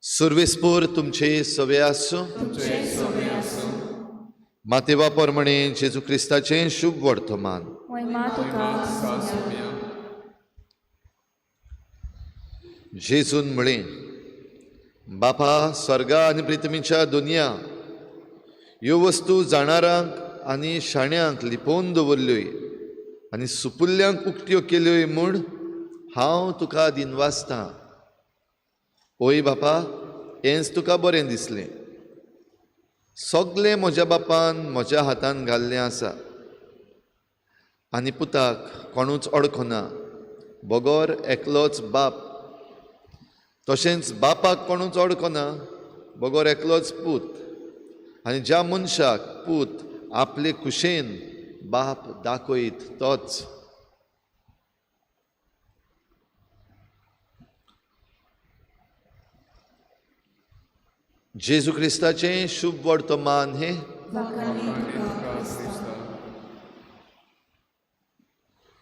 सुर्वेस्पूर तुमचे सवे आसूं. मातेवा परमणे जेजू क्रिस्ताचें शुभ वर्तमान. महिमा तुका. जेजून म्हळें, बापा, स्वर्गा आनी पृथ्वीच्या दुनिया ह्यो वस्तू जाणारांक आनी शाण्यांक लिपोवन दवरल्योय आनी सुपुल्ल्यांक उक्त्यो केल्योय म्हूण हांव तुका दिनवासतां. ओय बापा, हेंच तुका बरें दिसलें. सगलें म्हज्या बापान म्हज्या हातान घाल्लें आसा आनी पुताक कोणूच अडखना बगर एकलोच बाप, तशेंच बापाक कोणूच अडखना बगर एकलोच पूत, आनी ज्या मनशाक पूत आपले खुशेन बाप दाखयत तोच. जेजू क्रिस्ताचें शुभ वर्तमान हें. वाखाणे तुका क्रिस्ता.